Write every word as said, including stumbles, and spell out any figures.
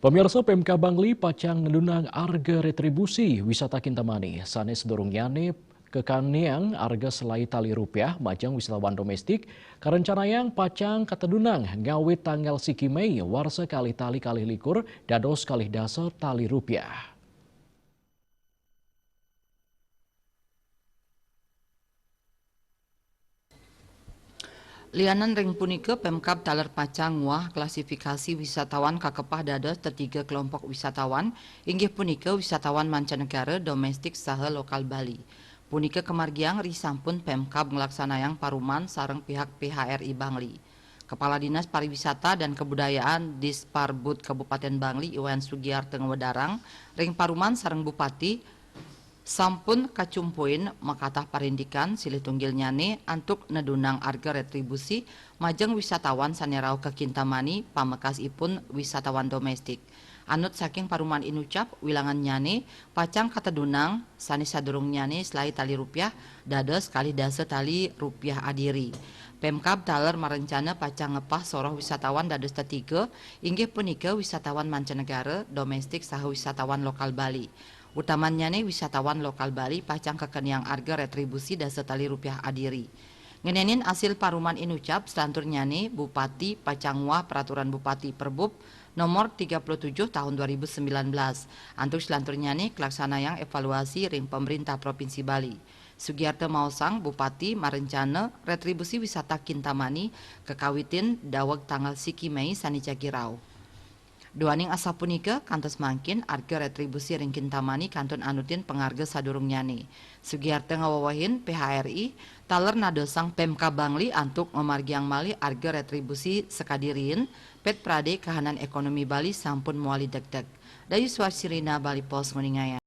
Pemirsa, Pemkab Bangli pacang nedunang arga retribusi wisata Kintamani. Sanés sadurungnya né kakanéang arga salai tali rupiah majeng wisatawan doméstik, karencanayang pacang katedunang ngawit tanggal siki Méi warsa kalih tali kalih likur dados kalih dasa tali rupiah. Lianan ring punika, Pemkab taler pacang nguah klasifikasi wisatawan kakepah dados tetiga kelompok wisatawan, inggih punika wisatawan mancanegara, doméstik, saha lokal Bali. Punika kamargiang risampun Pemkab nglaksanayang paruman sareng pihak P H R I Bangli. Kepala Dinas Pariwisata dan Kebudayaan Disparbud Kabupaten Bangli, Iwan Sugiarto, ngwedarang ring paruman sareng Bupati, sampun kacumpuin makatah parindikan silih tunggilnyané antuk nedunang arga retribusi majeng wisatawan sané rauh ka Kintamani, pamekasipun wisatawan doméstik. Anut saking paruman inucap, wilangannyané pacang katedunang sanés sadurungnyané salai tali rupiah dados kalih dasa tali rupiah adiri. Pemkab taler marencana pacang ngepah soroh wisatawan dados tetiga, inggih punika wisatawan mancanegara, doméstik, saha wisatawan lokal Bali. Utamannyané wisatawan lokal Bali pacang kakeniang arga retribusi dasa tali rupiah adiri. Ngenénin asil paruman inucap, selanturnyané Bupati pacang nguah Peraturan Bupati Perbub nomor tiga puluh tujuh tahun dua ribu sembilan belas. Antuk selanturnyané kalaksanayang evaluasi ring Pemerintah Provinsi Bali. Sugiarto maosang, Bupati marencana retribusi wisata Kintamani kakawitin daweg tanggal siki Méi sané jagi rauh. Duaning asapunika, kantos mangkin arga retribusi ring Kintamani kantun anutin pangarga sadurungnyané. Sugiarto ngawewehin, P H R I taler nadosang Pemkab Bangli antuk mamargiang malih arga retribusi sakadi riin, pét pradé kahanan ékonomi Bali sampun mawali degdeg. Dayu Swarsirina, Bali Post, nguningayang.